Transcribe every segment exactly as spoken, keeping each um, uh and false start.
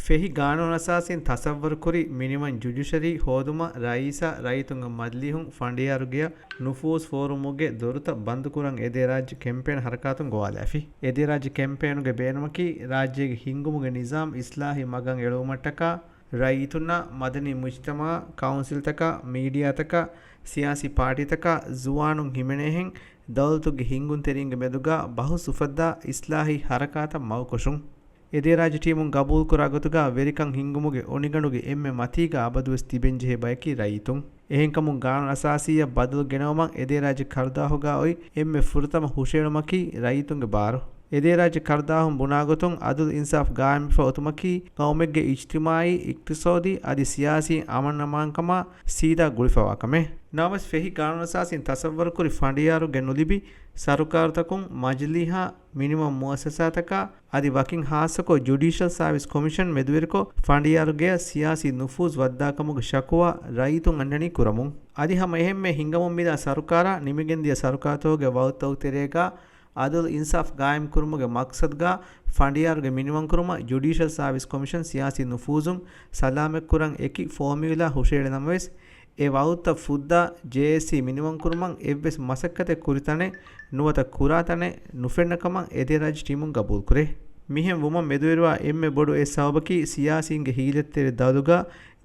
ފެހި ގާނޫނުއަސާސީން ތަސައްވަރުކުރި މިނިވަން ޖުޑިޝަރީ ހޯދުމަށް ރައީސާ ރައްޔިތުންގެ މަޖިލީހުން ފަނޑިޔާރުގެއަށް ނުފޫޒު ފޯރުމުގެ ދޮރުތައް ބަންދުކުރަން އެދޭ ރާއްޖެ ކެމްޕޭން ހަރަކާތުން ގޮވާލައިފި. އެދޭ ރާއްޖެ ކެމްޕޭނުގެ ބޭނުމަކީ ރާއްޖޭގެ ހިންގުމުގެ ނިޒާމް އިސްލާހީ މަގަށް އެޅުވުމަށްޓަކާ ރައްޔިތުންނާ މަދަނީ މުޖްތަމައާ ކައުންސިލްތަކާ މީޑިއާތަކާ ސިޔާސީ ޕާޓީތަކާ ޒުވާނުން ހިމެނޭހެން ދައުލަތުގެ ހިންގުންތެރިންގެ މެދުގާ ބަހުސް އުފައްދާ އިސްލާހީ ހަރަކާތަށް މަގުކޮށުން. އެދޭ ރާއްޖެ ޓީމުން ގަބޫލުކުރާ ގޮތުގާ ވެރިކަން ހިންގުމުގެ އޮނިގަނޑުގެ އެންމެ މަތީގާ އަބަދުވެސް ތިބެންޖެހޭ ބަޔަކީ ރައްޔިތުން. އެހެންކަމުން ގާނޫނު އަސާސީއަށް ބަދަލު ގެނައުމަށް އެދޭ ރާއްޖެ ކަރުދާހުގާ އޮތް އެންމެ ފުރަތަމަ ހުށައެޅުމަކީ ރައްޔިތުންގެ ބާރު. އެދޭ ރާއްޖެ ކަރުދާހުން ބުނާގޮތުން އަދުލު އިންސާފް ގާއިމްވެފަ އޮތުމަކީ ގައުމެއްގެ އިޖްތިމާއީ، އިޤްތިޞާދީ އަދި ސިޔާސީ އަމަންއަމާންކަމާ ސީދާ ގުޅިފަވާ ކަމެއް. ނަމަވެސް ފެހި ގާނޫނުއަސާސީން ތަސައްވަރުކުރި ފަނޑިޔާރުގެ ނުލިބި ސަރުކާރުތަކުން މަޖިލީހާ މިނިވަން މުއައްސަސާތަކާ އަދި ވަކިން ހާއްސަކޮށް ޖުޑިޝަލް ސާވިސް ކޮމިޝަން މެދުވެރިކޮށް ފަނޑިޔާރުގެއަށް ސިޔާސީ ނުފޫޒު ވައްދާކަމުގެ ޝަކުވާ ރައްޔިތުން އަންނަނީ ކުރަމުން. އަދި ހަމަ އެހެންމެ ހިނގަމުން މިދާ ސަރުކާރާ ނިމިގެންދިޔަ ސަރުކާރުތަކުގެ ވައުދުތަކުގެ ތެރޭގާ އަދުލު އިންސާފް ގާއިމްކުރުމުގެ މަޤްޞަދުގާ ފަނޑިޔާރުގެ މިނިވަންކުރުމަށް ޖުޑިޝަލް ސާވިސް ކޮމިޝަން ސިޔާސީ ނުފޫޒުން ސަލާމަތްކުރަން އެކި ފޯމިއުލާ ހުށައެޅި ނަމަވެސް، އެ ވައުދުތައް ފުއްދާ ޖޭއެސްސީ މިނިވަންކުރުމަށް އެއްވެސް މަސައްކަތެއް ކުރި ތަނެއް ނުވަތަ ކުރާ ތަނެއް ނުފެންނަ ކަމަށް އެދޭ ރާއްޖެ ޓީމުން ގަބޫލުކުރޭ. މިހެން ވުމަށް މެދުވެރިވާ އެންމެ ބޮޑު އެއް ސަބަބަކީ ސިޔާސީންގެ ހީލަތްތެރި ދަލުގާ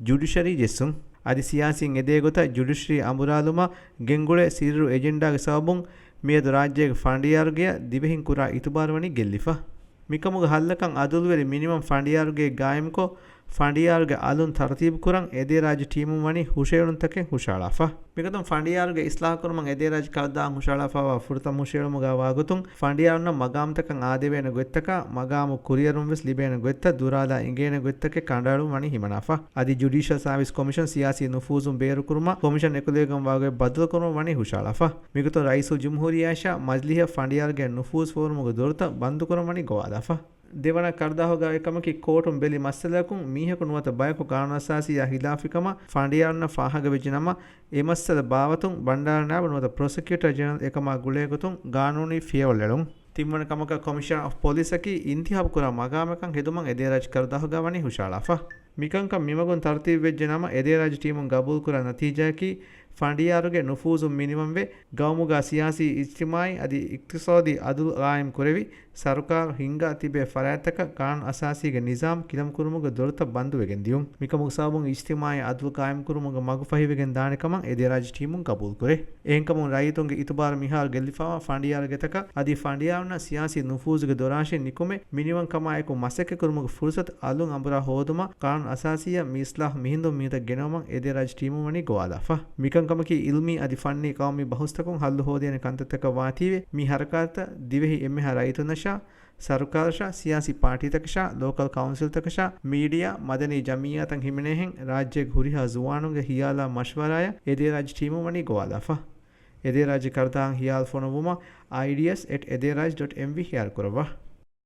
ޖުޑިޝަރީ ޖެއްސުން. އަދި ސިޔާސީން އެދޭ ގޮތަށް ޖުޑިޝަރީ އަނބުރާލުމަށް ގެންގުޅޭ ސިއްރު އެޖެންޑާގެ ސަބަބުން މިއަދު ރާއްޖޭގެ ފަނޑިޔާރުގެއަށް ދިވެހިން ކުރާ އިތުބާރު ވަނީ ގެއްލިފަ. މިކަމުގެ ހައްލަކަށް އަދުލުވެރި މިނިވަން ފަނޑިޔާރުގެ ގާއިމްކޮށް، ފަނޑިޔާރުގެ އަލުން ތަރުތީބުކުރަން އެދޭ ރާއްޖެ ޓީމުން ވަނީ ހުށައެޅުންތަކެއް ހުށައަޅާފަ. މިގޮތުން ފަނޑިޔާރުގެ އިސްލާހުކުރުމަށް އެދޭ ރާއްޖެ ކަރުދާހުން ހުށައަޅާފައިވާ ފުރަތަމަ ހުށައެޅުމުގާ ވާގޮތުން، ފަނޑިޔާރުންނަށް މަގާމުތަކަށް އާދެވޭނެ ގޮތްތަކާ، މަގާމު ކުރިއެރުން ވެސް ލިބޭނެ ގޮތްތައް ދުރާލާ އެނގޭނެ ގޮތްތަކެއް ކަނޑައެޅުން ވަނީ ހިމަނާފަ. އަދި ޖުޑިޝަލް ސާވިސް ކޮމިޝަން ސިޔާސީ ނުފޫޒުން ބޭރުކުރުމަށް ކޮމިޝަން އެކުލެވިގެންވާ ގޮތް ބަދަލުކުރުމަށް ވަނީ ހުށައަޅާފަ. މިގޮތުން ރައީސުލްޖުމްހޫރިއްޔާއަށާ މަޖިލީހަށް ފަނޑިޔާރުގެ ނުފޫޒު ފޯރުމުގެ ދޮރުތައް ބަންދުކުރަން ވަނީ ގޮވާލާފަ. ދެވަނަ ކަރުދާހުގާ އޮތް ކަމަކީ ކޯޓުން ބެލި މައްސަލައަކުން މީހަކު ނުވަތަ ބަޔަކު ގާނޫނުއަސާސީއާ ހިލާފުވި ކަމަށް ފަނޑިޔާރުންނަށް ފާހަގަވެއްޖެ ނަމަ، އެ މައްސަލަ ބާވަތުން ބަންޑާރަ ނާއިބު ނުވަތަ ޕްރޮސިކިއުޓަރ ޖެނެރަލް އެކަމާ ގުޅޭގޮތުން ގާނޫނީ ފިޔަވަޅު އެޅުން. ތިންވަނަ ކަމަކަށް ކޮމިޝަނަރ އޮފް ޕޮލިސްއަކީ އިންތިހާބުކުރާ މަގާމަކަށް ހެދުމަށް އެދޭރާއްޖެ ކަރުދާހުގާ ވަނީ ހުށައަޅާފަ. މިކަންކަން މިމަގުން ތަރުތީބުވެއްޖެ ނަމަ، އެދޭރާއްޖެ ޓީމުން ގަބޫލުކުރާ ނަތީޖާއަކީ، ފަނޑިޔާރުގެ ނުފޫޒުން މިނިވަންވެ، ގައުމުގާ ސިޔާސީ، އިޖްތިމާއީ އަދި އިޤްތިޞާދީ އަދުލު ގާއިމް ކުރެވި، ސަރުކާރު ހިންގާ ތިބޭ ފަރާތްތަކަށް ގާނޫނު އަސާސީގެ ނިޒާމް ކިލަން ކުރުމުގެ ދޮރުތައް ބަންދުވެގެން ދިޔުން. މިކަމުގެ ސަބަބުން އިޖްތިމާއީ އަދުލު ގާއިމް ކުރުމުގެ މަގު ފަހިވެގެން ދާނެ ކަމަށް އެދޭރާއްޖެ ޓީމުން ގަބޫލުކުރޭ. އެހެންކަމުން ރައްޔިތުންގެ އިތުބާރު މިހާރު ގެއްލިފައިވާ ފަނޑިޔާރުގެތަކަށް އަދި ފަނޑިޔާރުންނަށް ސިޔާސީ ނުފޫޒުގެ ދޮރާށިން ނިކުމެ، މިނިވަންކަމާއެކު މަސައްކަތްކުރުމުގެ ފުރުސަތު އަލުން އަނބުރާ ހޯދުމަށް ގާނޫނު އަސާސީއަށް މި އިސްލާހު މިހިނދުން މިއަދަށް ގެނައުމަށް އެދޭރާއްޖެ ޓީމުން ވަނީ ގޮވާލާފަ. މިކަންކަމަކީ އިލްމީ އަދި ފަންނީ ޤައުމީ ބަހުސްތަކުން ހައްލު ހޯދޭނެ ކަންތައްތަކަށް ވާތީވެ، މި ހަރަކާތްތައް ދިވެހި އެންމެހާ ރައްޔިތުންނަށާ، ސަރުކާރަށާ، ސިޔާސީ ޕާޓީތަކަށާ، ލޯކަލް ކައުންސިލްތަކަށާ، މީޑިއާ، މަދަނީ ޖަމިއްޔާތައް ހިމެނޭހެން ރާއްޖޭގެ ހުރިހާ ޒުވާނުންގެ ހިޔާލާ މަޝްވަރާއަށް އެދޭރާއްޖެ ޓީމުން ވަނީ ގޮވާލާފަ. އެދޭރާއްޖެ ކަރުދާހަށް ހިޔާލު ފޮނުއްވުމަށް އައިޑިއަސް އެޓް އެދޭރާއްޖެ ޑޮޓް އެމްވީ ހިޔާރުކުރައްވާ.